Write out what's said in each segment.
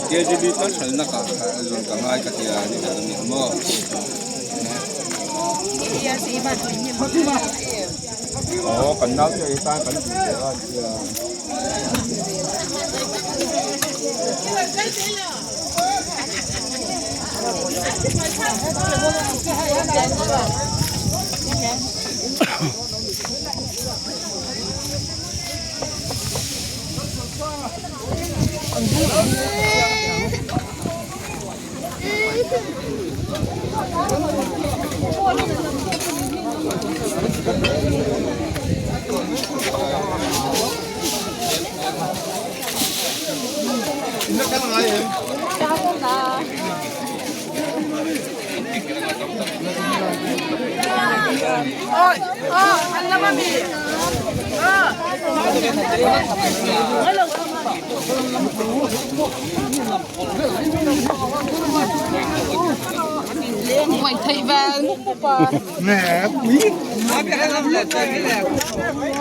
KGB chuan hralhna ka zawn ka ngai ka ti a ni dan ani maw. Aw kan nau te hi tan kan tih ve a tia.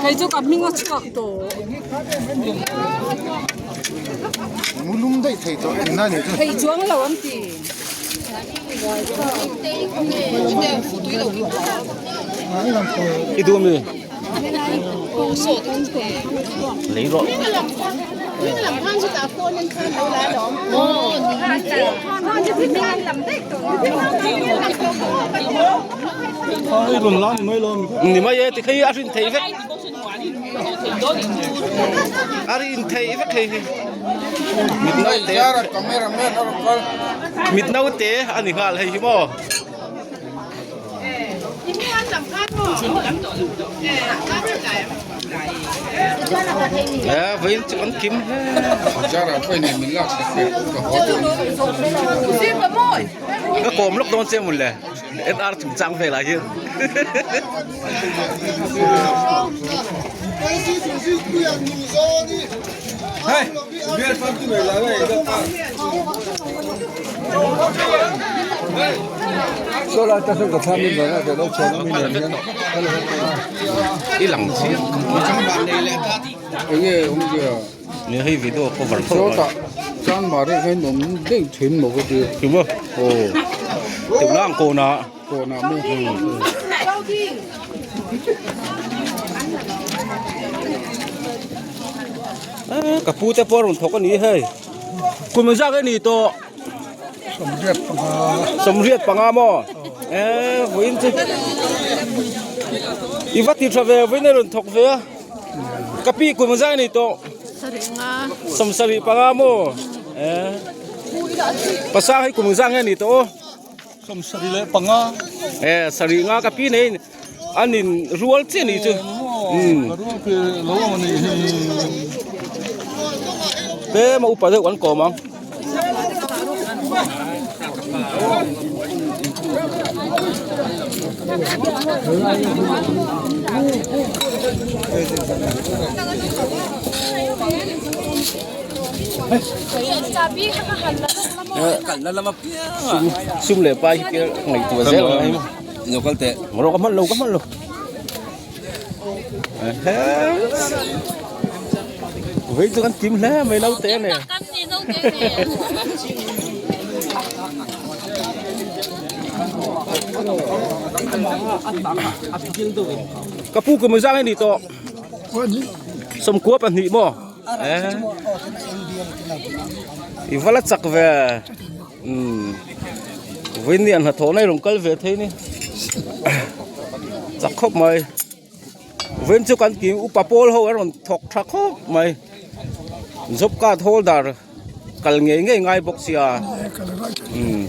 Hei chu ka hming a chhuak tawh. Thei chuang lo an ti. I duh ami? Lei rawh. Ni mai e tikha hi a rin theih vek. A rin theih vek hei hi. Mit naute mit naute a ni nghal hei hi maw. Eh vawiin chu an kim hle. Ka kawm lawk dawn che mawle NR chungchang velah hian. I lang chiang Ni hei video cover tho mai. Teulang kawnah. Ka pu te pawh a rawn thawk a ni hei kum engzat nge ni tawh sawmriat panga maw eee vawiin chu i va ti tha ve vawiin a rawn thawk ve a ka pi kum engzat nge ni tawh sawmsarih panga maw eee pasang hi kum engzat nge ni tawh aw. Sawmsarih leh panga. Eh sarih nga ka pi nei an in rual chiah ni chu. Umm. Rual pi lo ang ani hi. Te ma upa deuh an kawm ang. Sum sum leh pai hi ngaihtuah zel ang hei lo kal teh ro ka hman lo ka hman lo vei chu kan kim hle mai naute a ni ka pu kum zang a ni tawh sawmkua pahnih maw I va la chak ve umm vawiin ni an hnathawh na i rawn kal ve thei ni chak khawp mai vawiin chu kan tih upa pawl ho an rawn thawk tha khawp mai job card holder kal ngei ngei ngai bawk sia umm.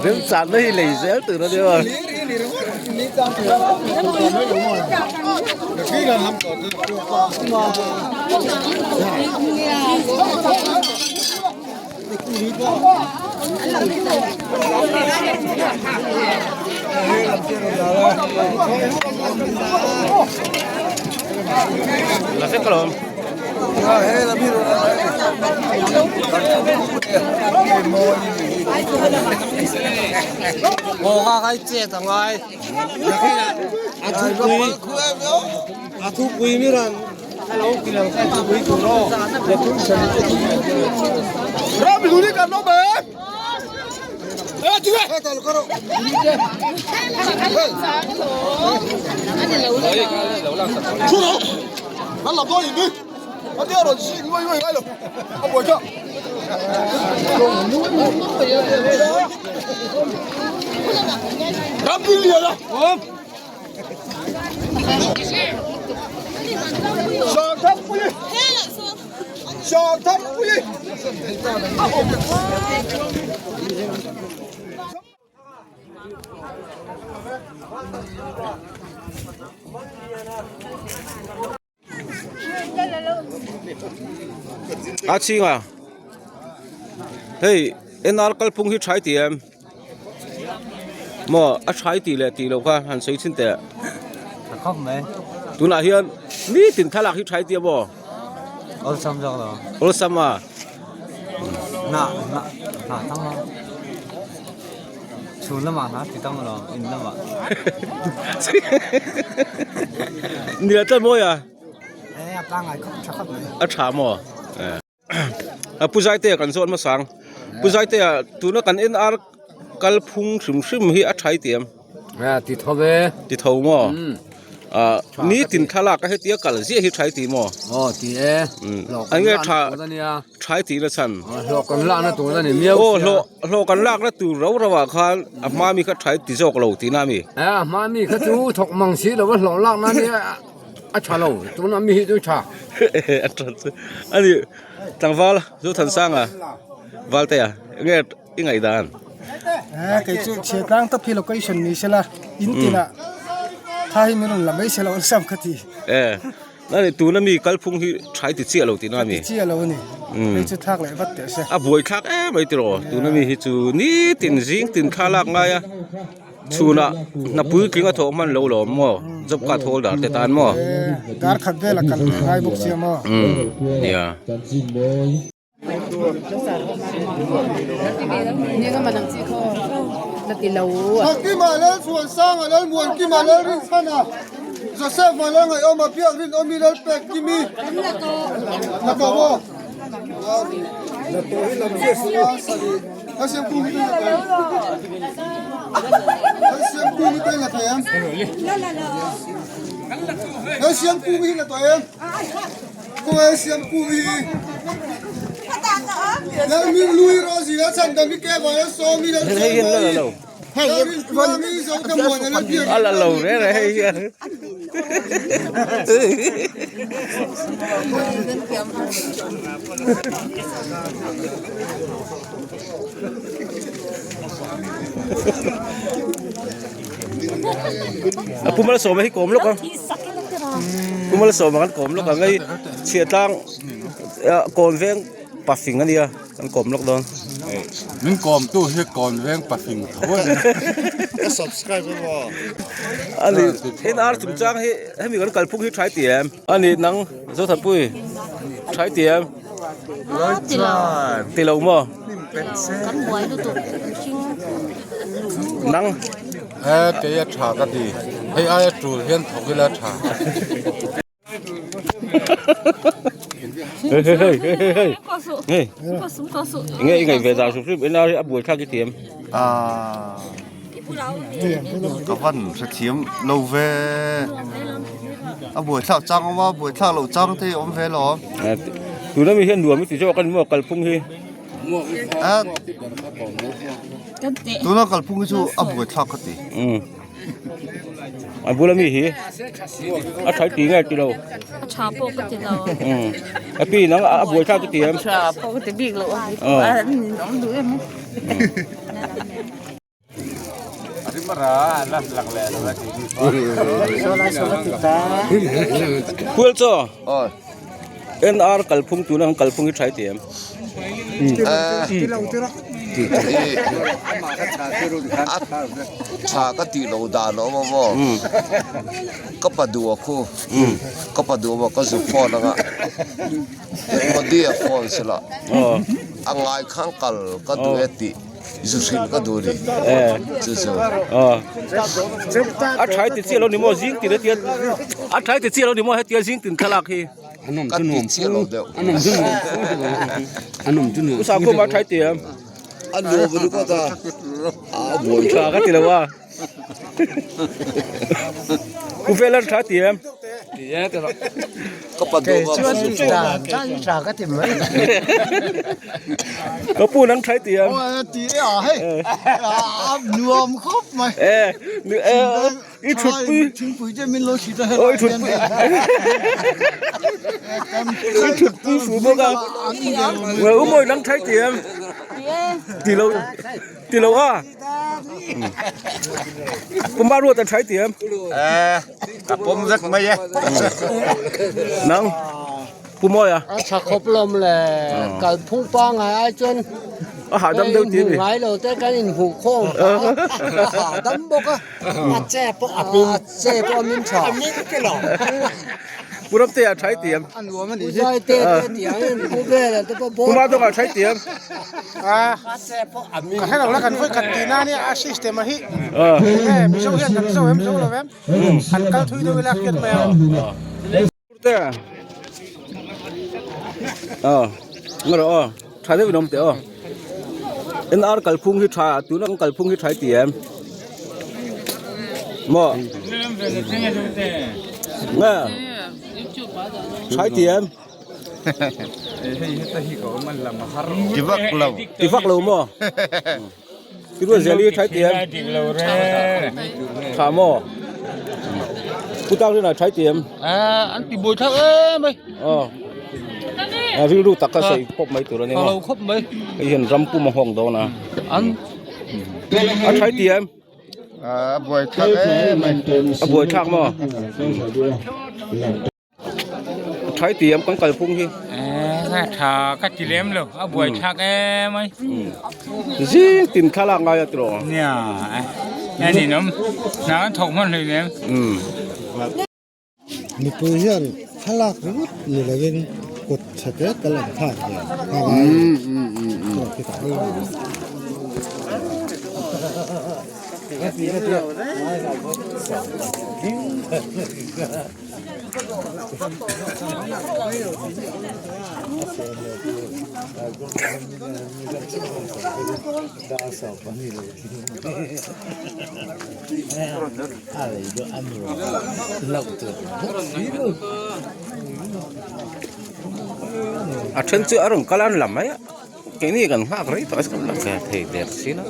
Remchang na hi lei zel tur a nia. La vek alawm. A chhinga hei NR kalphung hi thai tih em maw a thai tih leh tih loh kha han sawi chhin teh tunah hian nitin thlalak hi thai tih a maw awlsam zawk lo awlsam a hnah hnah hnah thang a chhun lamah hnah ti tam lo in lamah nia tlat mawi a e a pangai khawp tha khawp mai a tha maw a pu zaitea kan zawt hmasa ang pu zaitea tuna kan NR kalphung hrim hrim hi a tha i ti em a ti tho ve ti tho maw ah nitin thlalak a hetia kal ziah hi tha i ti maw aw ti e eng nge tha tha i tih na chhan hlawh kan lakna tur a ni miau aw hlawh hlawh kan lakna tur ro ro ah khan a hma mi kha tha i ti zawk lo tihna a mi a hma mi kha chu thawk mang si lo a hlawh lakna nia a tha lo tuna mi hi chu tha a tha chu a ni tlangval Zothansanga Valtea eng nge i ngaihdan Eh, kei chu chhe tlang tak hi location ni sela in tinah tha hi min rawn la mai sela awlsam ka ti. Eh, nani tuna mi kalphung hi thai ti chiah lo tihna a mi? Ti chiah lo a ni. Hei chu thlak leh vat teh se. A buai thlak em mai tiraw tuna mi hi chu nitin zing tin thla lak ngai a chhunah hna puitling a thawh hman lo lawm maw job card holder te tan maw? Eh, dar khat vela kal ngai bawk sia maw? Umm, nia. Thakima Lalchhuansanga Lalmuankima Lalrinchhana Joseph Valangaihawma Biakrinawmi Lalpekkimi La tawh maw? La tawh hi lam zia si a sali Ka siam kung hi la thei Ka siam kung hi la thei em? Ka siam kung hi la tawh em? Kawng siam kum hi Lalming Lui Rozi la chhan dam hi ke vang a sawm hi lal Hei hian lal alo. Lalrin Tluang hi zo ta muan a la biak A la lo re re hei hian. A pu Malsawma hi kawm lawk a. Pu Malsawma kan kawm lawk ang hei chhiatlang kawn veng pafing a nia kan kawm lawk dawn. Min kawm tu hi kawn veng pafing tho a ni. Ka subscribe emaw. Ani NR chungchang hi hemi kan kalphung hi tha i ti em? Ani nang Zothanpui tha i ti em? Ti lo maw? Kan buai lutuk mihring Nang He kei a tha ka ti hei aia tul hian thawk ila tha. Hei hei hei hei hei hei Nge i ngaih ve dan hrim hrim ena a buai thlak i ti em? Ah ka van hrethiam lo ve a buai thlak chang awm a buai thlak loh chang te hi a awm ve lo. Tuna mi hian nuam i ti zawk a ni maw kalphung hi? Tuna kalphung hi chu a buai thlak ka ti. A bula mi hi a tha ti nge ti lo. A tha pawh ka ti lo. A pi nang a buai thlak ka ti em? Tha pawh ka ti bik lo a. A ninawm duh em. Khual chaw NR kalphung tuna ang kalphung hi tha i ti em? Tha ka tih loh dan a awm a maw? Ka pa duh a khu ka pa duh a maw ka zu phone anga Modi a phone sela a ngai khang kal ka duh e tih Zu hrilh ka duh ni chu chu. A thai ti chiah lo ni maw zing tin hetia a thai ti chiah lo ni maw hetia zing tin thlalak hi. Ka ti chiah lo deuh. U Sakhuma a thai ti em? A nuam a ni kawt a. A buai tha ka ti lo a. Ku Vela a tha ti em? Ka pa duh va Chuan ti dan dan hi tha ka ti mai. Ka pu nang thai ti ang. Ti e a hei. A nuam khawp mai. E i thut pui. Thingpui te min lo hrit a hei. I thut pui. I thut pui fu bawk a. U mawi nang thai ti em. Ti lo ti lo a. Pumba ruat a thai ti em. Ka pawm vek mai e. Nang Pu Mawia. A tha khawp lawm le kalphung pangai ai chuan a hahdam deuh ti mi. Ngai lo te kan inhmuh khawm a hahdam bawk a. A che pawh a pim. A che pawh a min tha. A min ke lo. Pu Ramtea thai ti em. A nuam a nih hi. Pu Zai te te ti ang in Pu Vela te pawh Pu Madonga thai ti em. A ka hre lo la kan vawi khat tihna ania a system a hi nge mizo hian kan zo em zo lo em han kal thui deuh ila hriat mai ang. Te a ngaw aw tha deuh in awm teh aw NR kalphung hi tha tuna kan kalphung hi tha i ti em maw nge tha i ti em. Ti vak lo. Ti vak lo maw? Ti rual zel hi thai ti em? Tha maw? Pu tang rinah thai ti em? An ti buai thlak em mai. Aw. A rilru tak kha sawi pawp mai tur a ni maw? Lo khawp mai. Hei hian ram pum a nghawng dawn a. An A thai ti em? A buai thlak em mai. A buai thlak maw? Thai ti em kan kalphung hi. Ka tha ka ti lem lo a buai thlak em ai. Zing tin thlalak ngai a tiraw. Nia a ninawm hna kan thawk hman hlei nem. Mipui hian thlalak ringawt ni lovin kut tha te tal an thlak ve a ngai a. A then chu a rawn kal an la mai a keini kan nghak rei tawh a kan la ve thei der si lo.